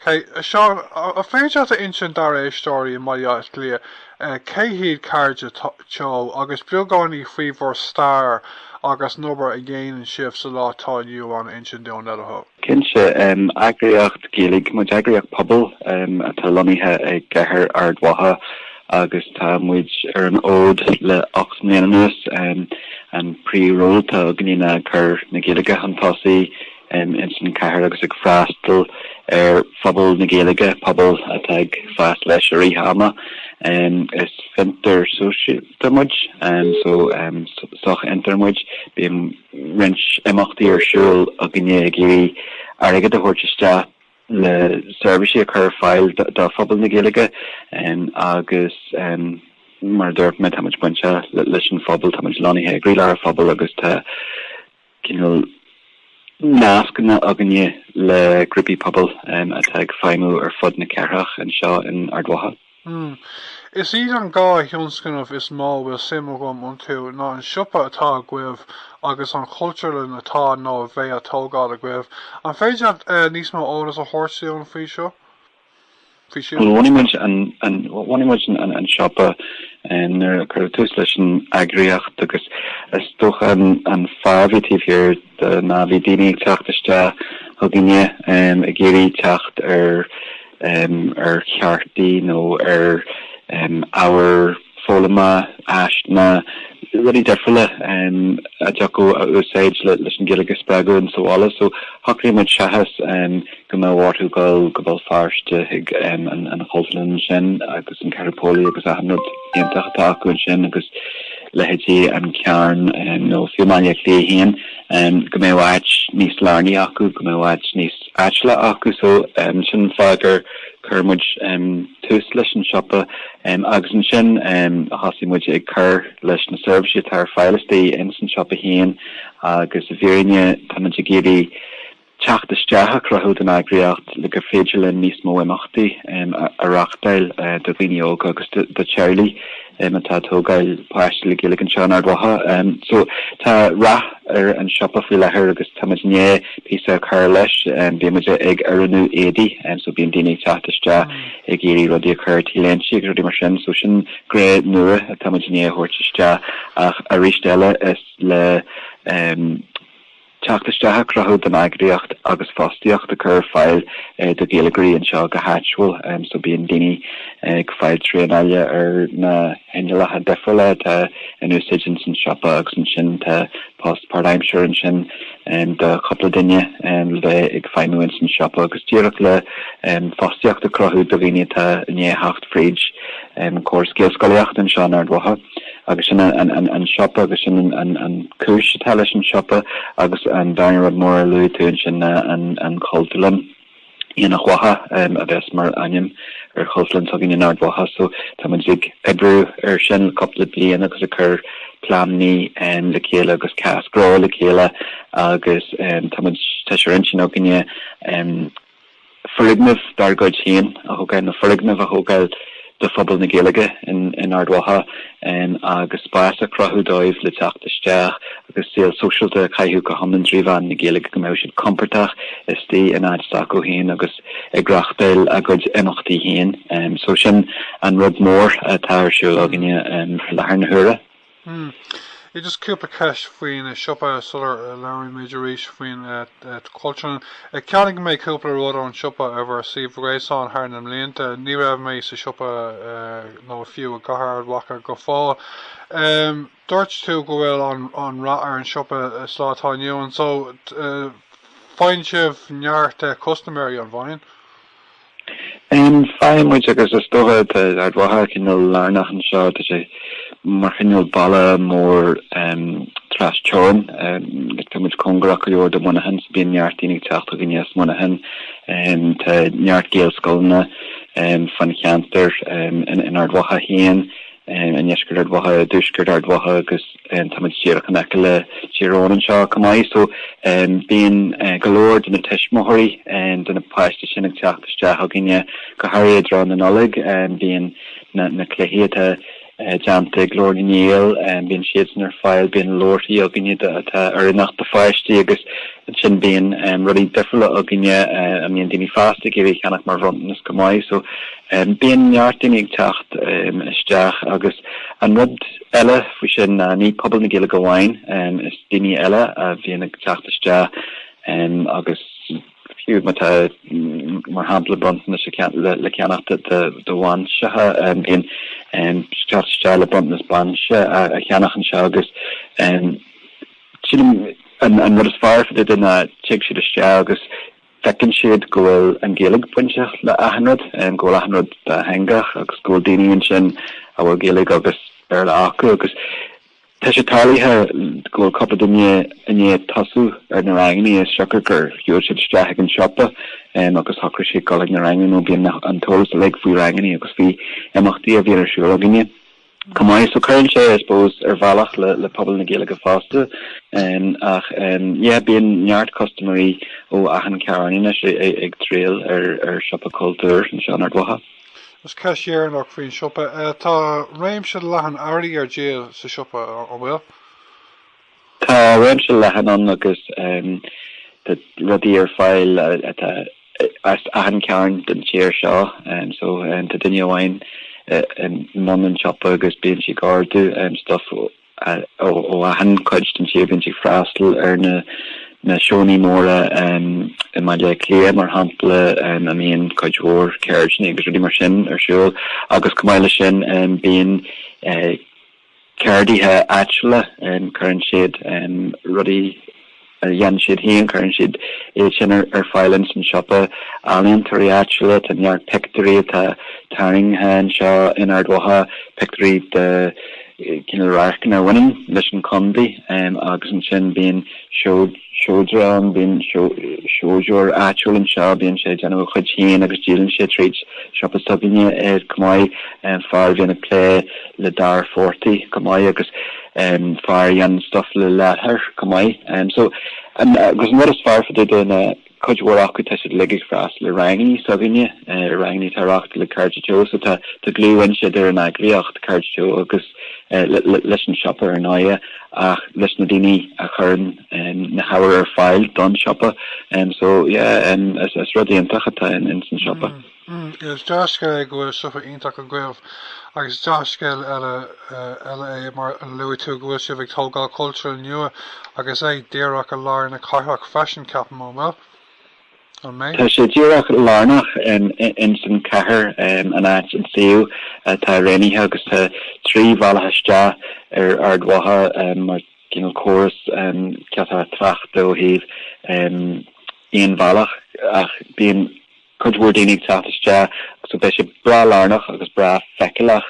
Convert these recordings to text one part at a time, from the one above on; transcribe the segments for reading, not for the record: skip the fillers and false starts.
Ok, a Sheáin, an féidir leat a insint dár éisteoirí i mBaile Átha Cliath cé hiad Cairde Teo agus beagáinín faoi bhur stair agus an obair a dhéanann sibh sa lá atá inniu ann a insint dúinn, le do thoil? Cinnte. Eagraíocht Ghaeilge muid, eagraíocht pobail atá lonnaithe i gcathair Ard Mhacha agus tá muid ar an fhód le 8 mbliana anuas. An príomhról atá againne ná cur na Gaeilge chun tosaigh ins an chathair agus ag freastal ar phobal na Gaeilge, pobal atá ag fás leis i rith ama. Is fiontar sóisialta muid, so sochfhiontar muid. Bíonn roinnt imeachtaí ar siúl againne ag iarraidh airgead a thabhairt isteach le seirbhísí a chur ar fáil do phobal na Gaeilge agus mar a dúirt mé, tá muid bainteach leis an phobal, tá muid lonnaithe i gcroílár an phobail agus tá cineál nascanna againne le grúpaí pobail atá ag feidhmiú ar fud na cathrach anseo in Ard Mhacha. Hmm. Is iad an dhá thionscnamh is mó a bhfuil suim agam iontu ná an siopa atá agaibh agus an chultúrlann atá nó a bheidh á tógáil agaibh. An féidir leat níos mó eolas a thabhairt dúinn faoi seo? Faoi sin? Bhuel, bhunaigh muid an, an, bhunaigh muid an, an siopa nuair a cuireadh tús leis an eagraíocht agus is dócha an, an fáth a bhí taobh thiar de ná bhí daoine ag teacht isteach chugainne ag iarraidh teacht ar ar chártaí nó ar ábhair foghlama, áiseanna, rudaí difriúla a dtiocfadh a úsáid leis an Ghaeilge a spreagadh in sa bhaile. So shocraigh muid seachas go mbeadh orthu dul go Béal Feirste chuig an Chultúrlann ansin agus an Ceathrú Póilí agus achan rud iontach atá acu ansin agus leithéidí an Cearn nó fiú i mBaile Átha Cliath féin, go mbeadh áit níos lárnaí acu, go mbeadh áit níos áitiúla acu so sin an fáth gur chuir muid tús leis an siopa agus ansin thosaigh muid ag cur leis na seirbhísí atá ar fáil istigh ins an siopa féin agus i bhfírinne tá muid ag iarraidh teacht isteach a chruthú don eagraíocht le gur féidir linn níos mó imeachtaí a reachtáil do dhaoine óga agus do teaghlaigh. atá ag tógáil páistí le Gaeilge anseo in Ard Mhacha. So tá rath ar an siopa faoi láthair agus tá muid i ndiaidh píosa a chur leis. Bíonn muid ag oiriúnú éadaí so bíonn daoine ag teacht isteach ag iarraidh rudaí a chur ar T-léinte agus rudaí mar sin. So sin gné nua atá muid i ndiaidh a thabhairt isteach ach arís eile is le teacht isteach a chruthú don eagraíocht agus fostaíocht a chur ar fáil do Ghaeilgeoirí anseo go háitiúil. So bíonn daoine ag fáil traenála ar na hinneallacha difriúla atá in úsáid ins an siopa agus ansin tá post páirtaimseartha ansin do chúpla duine le bheith ag feidhmiú ins an siopa agus díreach le fostaíocht a chruthú do dhaoine atá i ndiaidh theacht fríd córas Gaelscolaíochta anseo in Ard Mhacha. Agus sin an siopa agus sin an cúis atá leis an siopa agus an darna rud mór a luaigh tú ansin ná an Chultúrlann, Aonach Mhacha a bheas mar ainm ar chultúrlann s'againne in Ard Mhacha. So tá muid ag oibriú ar sin le cúpla bliain agus ag cur pleananna le chéile agus cás gnó le chéile agus tá muid, tá sé ar intinn againne foirgneamh dár gcuid féin a thógáil, nó foirgneamh a thógáil do phobal na Gaeilge in Ard Mhacha agus spás a chruthú dóibh le teacht isteach agus saol sóisialta a chaitheamh go hiomlán trí mheán na Gaeilge, go mbeadh siad compordach istigh in áit s'acu féin agus ag reáchtáil a gcuid imeachtaí féin. So sin an rud mór atá ar siúl againne i láthair na huaire. Hmm. Just cúpla ceist faoin siopa sular labhraímid arís faoin Chultúrlann. Cheannaigh mé cúpla rud ón siopa ar bhur suíomh gréasáin thar na mblianta. Ní raibh mé sa siopa nó fiú i gcathair Ard Mhacha go fóill. Dúirt tú go bhfuil an rath ar an siopa sa lá atá inniu ann so faigheann sibh neart custaiméirí, an bhfaigheann? Faigheann muid agus is dócha tá Ard Mhacha cineál lárnach anseo, tá sé mar chineál baile mór tras-teorann. Tá muid cóngarach go leor do Mhuineachán so bíonn neart daoine ag teacht chugainne as Muineachán. Tá neart Gaelscoileanna fán cheantar in Ard Mhacha féin. i ndeisceart Ard Mhacha, i dtuaisceart Ard Mhacha agus tá muid díreach in aice le Tír Eoghain anseo chomh maith. So bíonn go leor de na tuismitheoirí de na páistí sin ag teacht isteach chugainne, go háirithe i dtreo na Nollag. Bíonn na cluichí atá. déanta ag Glór na nGael, bíonn siadsan ar fáil, bíonn leabharthaí againne atá oiriúnach do pháistí agus ansin bíonn rudaí difriúla againne a mbíonn daoine fásta ag iarraidh a cheannach mar bhronntanas chomh maith. So bíonn neart daoine ag teacht isteach agus an rud eile faoi sin ná ní pobal na Gaeilge amháin, is daoine eile a bhíonn ag teacht isteach agus Fiú má tá, mar shampla, bronntanas le ceannach do bhainseacha, bíonn teacht isteach le bronntanas bainse a cheannach anseo agus sílim an rud is fearr fá dtaobh de ná tig siad isteach agus feiceann siad go bhfuil an Ghaeilge bainteach le achan rud, go bhfuil achan rud dátheangach agus go bhfuil daoine ansin a bhfuil Gaeilge agus Béarla acu agus Tá sé tarlaithe go bhfuil cúpla duine i ndiaidh tosú ar na ranganna as siocair gur shiúil siad isteach ag an siopa agus shocraigh siad dul ag na ranganna nó bíonn an t-eolas uilig faoi ranganna agus faoi imeachtaí a bhíonn ar siúl againne chomh maith. So cuireann sé, I suppose, ar bhealach le pobal na Gaeilge fosta. Ach yeah, bíonn neart custaiméirí ó achan chearn anois ag triall ar Siopa Cultúir anseo in Ard Mhacha. Agus ceist dheireanach faoin siopa. Tá réimse leathan earraí ar díol sa siopa, an bhfuil? Tá réimse leathan ann agus tá rudaí ar fáil atá as achan chearn den tír seo. So tá duine amháin i mbun an tsiopa agus bíonn sí ag ordú stuff ó achan chuid den tír. Bíonn sí ag freastal ar na na seónna móra i mBaile Átha Cliath, mar shampla, a mbíonn cuid mhór ceirdeanna agus rudaí mar sin ar siúl. Agus chomh maith leis sin, bíonn ceardaithe áitiúla, cuireann siad rudaí a dhéanann siad féin, cuireann siad iad sin ar fáil ins an siopa. Ealaíontóirí áitiúla, tá neart pictiúirí atá tarraingthe anseo in Ard Mhacha, pictiúirí de cineál radharcanna a bhaineann leis an chontae agus ansin bíonn seodra ann, bíonn seodóir áitiúil anseo, bíonn sé ag déanamh a chuid féin agus díolann sé tríd siopa s'againne é chomh maith, fear a bhíonn ag plé le dair phortaigh chomh maith agus. fear a dhéanann stuff le leathar chomh maith. So, agus an rud is fearr fá dtaobh de ná cuid mhór acu tá siad uilig ag freastal ar rangannaí s'againne, rangannaí atá reáchtáil ag Cairde Teo, so tá tá dlúthbhaint idir an eagraíocht Cairde Teo agus leis an siopa ar ndóighe ach leis na daoine a chuireann na hábhair ar fáil don siopa. So yeah, is rud iontach atá ins an siopa. Is dea-scéal é go bhfuil siopa iontach agaibh agus dea-scéal eile eile é mar a luaigh tú go bhfuil sibh ag tógáil cultúrlann nua agus é díreach i lár na cathrach freisin, ceapaim, an bhfuil? An mbeidh? Tá sé díreach lárnach ins an chathair, an áit, an suíomh atá roghnaithe agus tá 3 bhealach isteach ar Ard Mhacha mar cineál córas ceatá tráchta ó thaobh aon bhealach ach bíonn cuid mhór daoine ag teacht isteach so beidh sé breá lárnach agus breá feiceálach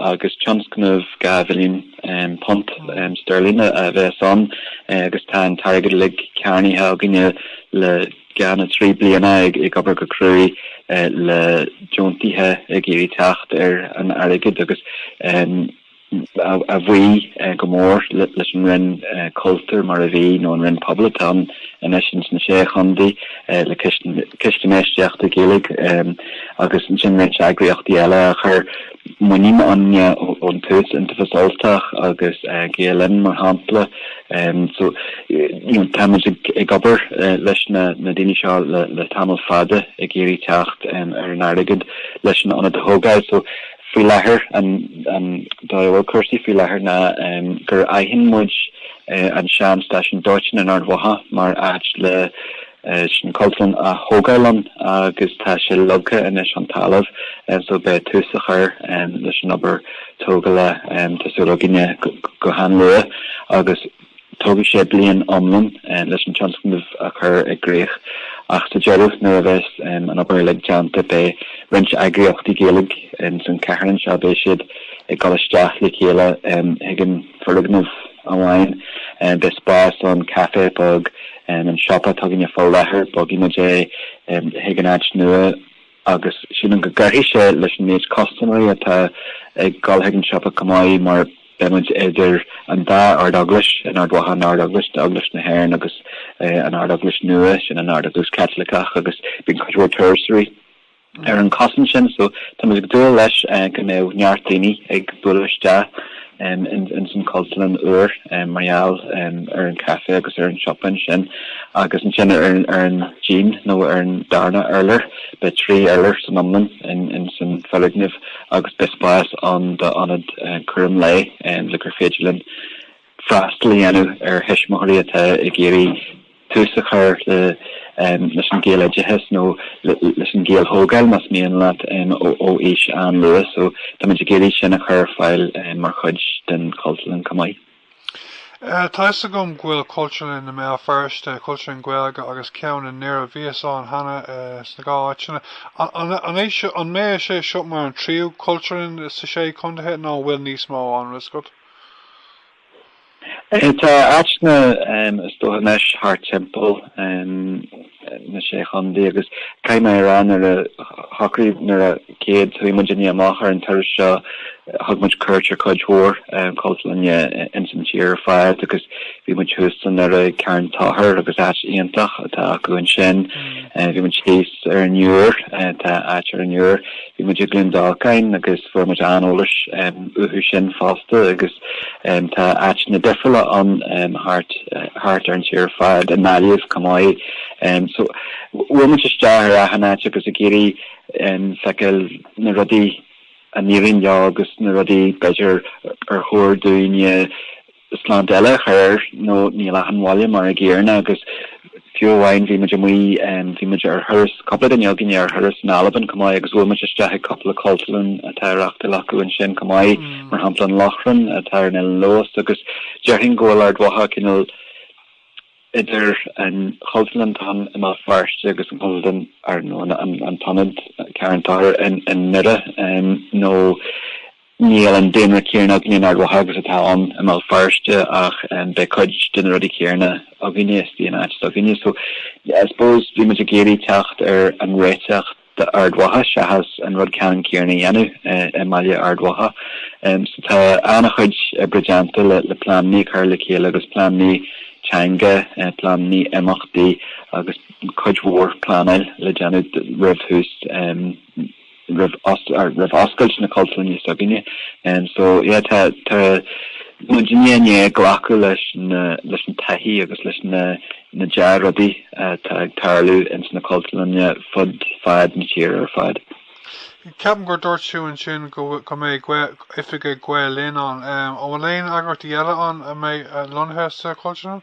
agus tionscnamh £2 mhilliún sterling a bheas ann agus tá an t-airgead uilig ceannaithe againne le 2 nó 3 bliana ag obair go cruaidh le deontaithe ag iarraidh teacht ar an airgead agus a bhuí go mór leis an Roinn Cultúir mar a bhí, nó an Roinn Pobal atá ann anois ins na Sé Chontae, le Ciste Infheistíochta Gaeilge agus ansin roinnt eagraíochtaí eile a chuir muinín ionainne ón tús, Iontaobhas Ultach agus Gael Linn mar shampla. So, you know, táimid ag obair leis na daoine seo le tamall fada ag iarraidh teacht ar an airgead leis an ionad a thógáil. So, Faoi láthair, an dóigh a bhfuil cúrsaí faoi láthair ná gur aithin muid an sean stáisiún dóiteáin in Ard Mhacha mar áit leis an Cultúrlann a thógáil ann agus tá sé leagtha anois chun talamh so beidh tús á chur leis an obair tógála tá súil againne go han-luath agus Tógfaidh sé bliain iomlán leis an tionscnamh a chur i gcrích ach sa deireadh, nuair a bheas an obair uilig déanta, beidh roinnt eagraíochtaí Gaeilge ins an chathair anseo, beidh siad ag dul isteach le chéile chuig an foirgneamh amháin. Beidh spás ann, caife beag, an siopa atá againne faoi láthair, bogfaidh muid é chuig an áit nua. agus sílim go gcuirfidh sé leis an méid custaiméirí atá ag dul chuig an siopa chomh maith mar beidh muid idir an dá Ard-Eaglais in Ard Mhacha, an Ard-Eaglais d'Eaglais na hÉireann agus an Ard-Eaglais nua, sin an Ard-Eaglais Caitliceach agus bíonn cuid mhór turasóirí. ar an chosán sin so tá muid ag dúil leis go mbeidh neart daoine ag bualadh isteach ins an Chultúrlann úr mar gheall ar an chaife agus ar an siopa ansin agus ansin ar an díon nó ar an darna urlár beidh 3 urlár san iomlán ins an foirgneamh agus beidh spás ann d'ionad cúram lae le gur féidir linn freastal a dhéanamh ar thuismitheoirí atá ag iarraidh tús a chur leis an Ghaeloideachas nó leis an Ghaelthógáil, más mian leat, ó aois an-luath. So táimid ag iarraidh sin a chur ar fáil mar chuid den Chultúrlann chomh maith. Tá fhios agam go bhfuil Cultúrlann i mBéal Feirste, Cultúrlann Gaeilge agus ceann i nDoire. Bhíos ann cheana sna dhá áiteanna. An é seo, an mbeidh sé seo mar an tríú Cultúrlann sa sé chontae nó an bhfuil níos mó ann, bhfuil fhios agat? Tá áiteanna is dócha anois thart timpeall na Sé Chontae agus caithfidh mé a rá nuair a shocraigh, nuair a chéad chuaigh muidinne amach ar an turas seo thug muid cuairt ar chuid mhór cultúrlainne ins an tír ar fad agus bhí muid thuas i nDoire ag Carn Tóchair agus áit iontach atá acu ansin. Bhí muid thíos ar an Iúr, tá áit ar an Iúr. Bhí muid i gCluain Dolcáin agus fuair muid an-eolas uathu sin fosta agus tá áiteanna difriúla ann thart thart ar an tír ar fad, i nGaillimh chomh maith. So bhuail muid isteach ar achan áit agus ag iarraidh feiceáil na rudaí a n-éiríonn leo agus na rudaí b'fhéidir ar chóir dúinne slant eile a chur air nó níl achan bhaile mar a gcéanna agus fiú amháin bhí muid amuigh, bhí muid ar thuras, cúpla duine againne ar thuras in Albain chomh maith agus bhuail muid isteach ag cúpla cultúrlann atá á reachtáil acu ansin chomh maith, mar shampla an Lochrán atá ar an Oileán Leodhas agus déarfainn go bhfuil Ard Mhacha cineál idir an Chultúrlann atá ann i mBéal Feirste agus an Chultúrlann ar nó an t-ionad Carn Tóchair i nDoire nó Níl an daonra céanna againne in Ard Mhacha agus atá ann i mBéal Feirste ach beidh cuid de na rudaí céanna againne istigh in áit s'againne. So I suppose bhí muid ag iarraidh teacht ar an réiteach d'Ard Mhacha seachas an rud ceannann céanna a dhéanamh i mbaile Ard Mhacha. So tá an-chuid oibre déanta le pleananna a chur le chéile agus pleananna teanga, pleananna imeachtaí agus cuid mhór pleanáil le déanamh roimh thús roimh roimh oscailt na cultúrlainne s'againne. So yeah tá tá muidinne i ndiaidh glacadh leis na leis an taithí agus leis na na dea-rudaí atá ag tarlú ins na cultúrlanna fud fad na tíre ar fad. Ceapaim gur dúirt tú ansin go go mbeidh oifig Gael Linn ann. An bhfuil aon eagraíochtaí eile ann a mbeidh lonnaithe sa chultúrlann?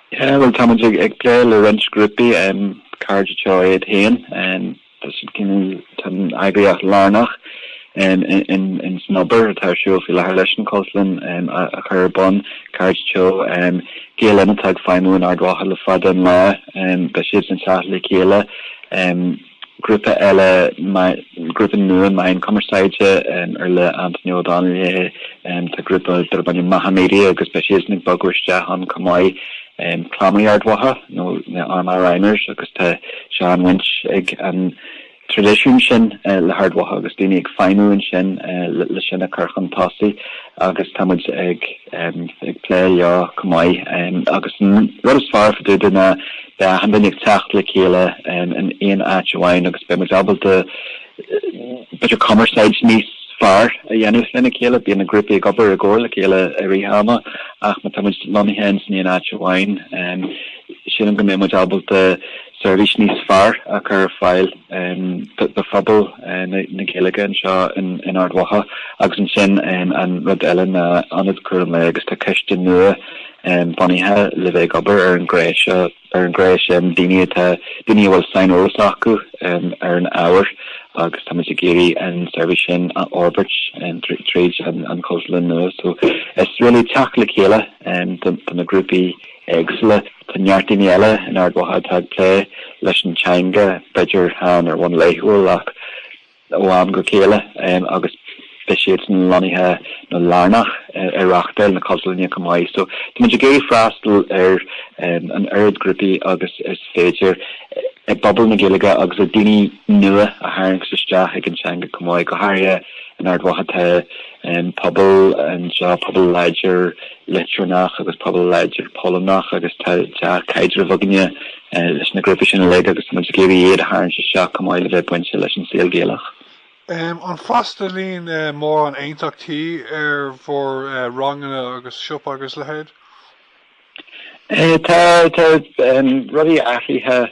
Yeah bhuel tá muid ag ag plé le roinnt grúpaí, Cairde Teo iad féin, Tá siad cineál, tá an eagraíocht lárnach in san obair atá ar siúl faoi láthair leis an Chultúrlann a chur ar bun, Cairde Teo, Gael Linn atá ag feidhmiú in Ard Mhacha le fada an lá, beidh siadsan ag teacht le chéile. Grúpa eile, grúpa nua meáin cumarsáide ar le Anthony Ó Dónaill é, tá grúpa darb ainm Macha Media agus beidh siadsan ag bogadh isteach ann chomh maith. Clann Ard Mhacha nó na Armagh Rhymers agus tá seanbhaint ag an traidisiún sin le hArd Mhacha agus daoine ag feidhmiú ansin le sin a chur chun tosaigh agus tá muid ag ag plé leo chomh maith agus an rud is fearr fá dtaobh de ná beidh achan duine ag teacht le chéile in aon áit amháin agus beidh muid ábalta b'fhéidir cumarsáid níos fearr a dhéanamh lena chéile. Bíonn na grúpaí ag obair i gcomhar le chéile i rith ama ach má tá muid lonnaithe ins an aon áit amháin, sílim go mbeidh muid ábalta seirbhís níos fearr a chur ar fáil do phobal na Gaeilge anseo in Ard Mhacha. Agus ansin an rud eile ná Ionad Cúram Lae agus tá coiste nua bunaithe le bheith ag obair ar an ghné seo. ar an ghné sin, daoine atá, daoine a bhfuil saineolas acu ar an ábhar agus tá muid ag iarraidh an seirbhís sin a fhorbairt tríd an Chultúrlann nua. So is really teacht le chéile do na grúpaí éagsúla. Tá neart daoine eile in Ard Mhacha atá ag plé leis an teanga, b'fhéidir chan ar bhonn laethúil ach ó am go chéile agus beidh siadsan lonnaithe nó lárnach i reáchtáil na Cultúrlainne chomh maith. So tá muid ag iarraidh freastal ar an oiread grúpaí agus is féidir i bpobal na Gaeilge agus ar daoine nua a tharraingt isteach ag an teanga chomh maith, go háirithe in Ard Mhacha tá. Pobal anseo, pobal láidir Liotuánach agus pobal láidir Polannach agus tá dea-chaidreamh againne leis na grúpaí sin uilig agus tá muid ag iarraidh iad a tharraingt isteach chomh maith le bheith bainte leis an saol Gaelach. An bhfreastalaíonn mórán aontachtaí ar bhur ranganna agus siopa agus leithéid? Tá, tá rudaí athraithe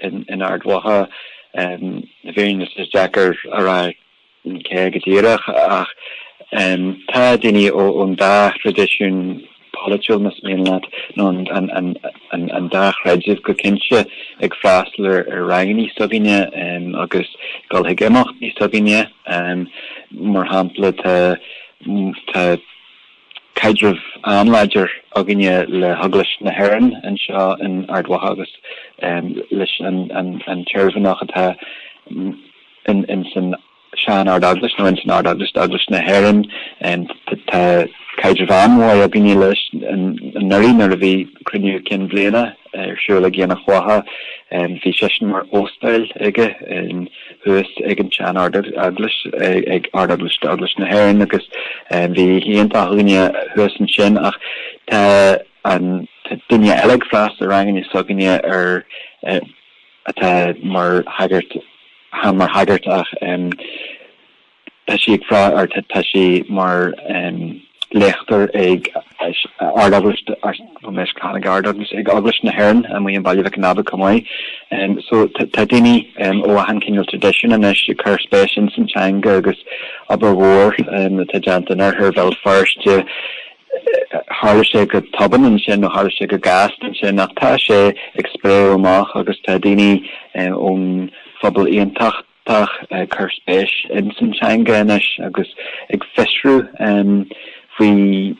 in Ard Mhacha. Le fírinne is deacair a rá cé go díreach ach tá daoine ón dá thraidisiún polaitiúil, más mian leat, nó an dá chreideamh go cinnte ag freastal ar ranganna s'againne agus dul chuig imeachtaí s'againne. Mar shampla tá tá caidreamh an-láidir againne le hEaglais na hÉireann anseo in Ard Mhacha agus leis an tOirmhinneach atá in san sean-Ard-Eaglais nó in san Ard-Eaglais d'Eaglais na hÉireann. Tá caidreamh an-mhaith againne leis. Anuraidh nuair a bhí cruinniú cinn bhliana ar siúl ag Aonach Mhacha, bhí seisean mar óstáil aige thuas ag an tsean-Ard-Eaglais, ag Ard-Eaglais d'Eaglais na hÉireann agus bhí oíche iontach againne thuas ansin ach tá an tá duine eile ag freastal ar ranganna s'againne ar atá mar shagart, chan mar shagart ach tá sí ag fra, or tá sí mar léachtóir ag Ard-Eaglais, chan ag Ard-Eaglais, ag Eaglais na hÉireann amuigh i mBaile Mhic an Aba chomh maith. So tá daoine ó achan cineál traidisiún anois ag cur spéis ins an teanga agus obair mhór atá déanta in oirthear Bhéal Feirste, Tharla sé go tobann ansin nó tharla sé go gasta ansin ach tá sé ag spréadh amach agus tá daoine ón phobal aontachtach ag cur spéis ins an teanga anois agus ag fiosrú faoi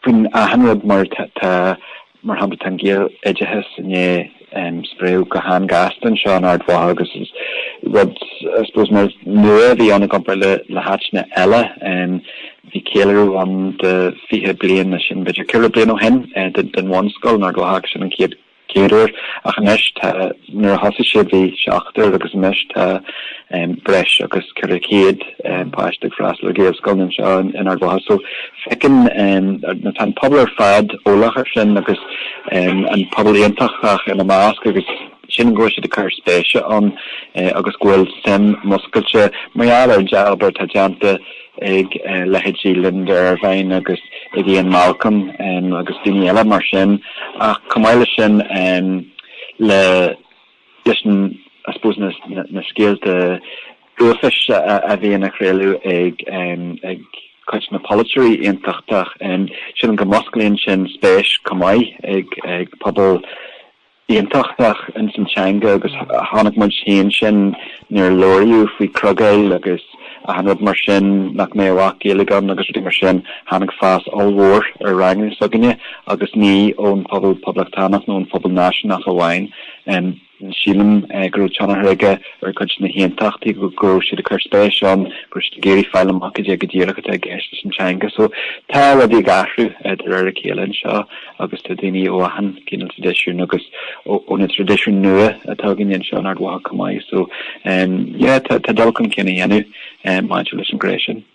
faoin achan rud mar tá mar shampla tá an Gaeloideachas i ndiaidh spréadh go han-ghasta anseo in Ard Mhacha agus is rud I suppose mar nua a bhí ann i gcomparáid le le háiteanna eile. Bhí ceiliúradh ann de 20 bliain, nó sin b'fhéidir ceithre bliana ó shin, den bhunscoil in Ard Mhacha agus sin an chéad chéad uair ach anois tá, nuair a thosaigh siad bhí seachtar agus anois tá breis agus 400 páiste ag freastal ar Ghaelscoileanna anseo in Ard Mhacha so feiceann, nó tá an pobal ar fad eolach ar sin agus an pobal aontachtach ina measc agus sílim go bhfuil siad ag cur spéise ann agus go bhfuil suim muscailte mar gheall ar an dea-obair atá déanta ag leithéidí Linda Ervine agus ag Ian Malcolm agus daoine eile mar sin ach chomh maith leis sin le leis an I suppose na na scéalta uafáis a bhíonn á chraoladh ag ag cuid de na polaiteoirí aontachtach sílim go musclaíonn sin spéis chomh maith ag ag pobal aontachtach ins an teanga agus chonaic muid féin sin nuair a labhraíodh faoi criogáil agus achan rud mar sin, nach mbeadh ach Gaeilge ann agus rudaí mar sin, tháinig fás ollmhór ar ranganna s'againne agus ní ón phobal poblachtánach nó ón phobal náisiúnach amháin. Sílim go raibh tionchar aige ar chuid de na haontachtaithe, go raibh siad ag cur spéis ann, go raibh siad ag iarraidh fáil amach cad é go díreach atá i gceist leis an teanga. So tá rudaí ag athrú de réir a chéile anseo agus tá daoine ó achan cineál traidisiún agus ó na traidisiúin nua atá againn anseo in Ard Mhacha chomh maith. So yeah, tá dul chun cinn á dhéanamh maidir leis an ghné sin.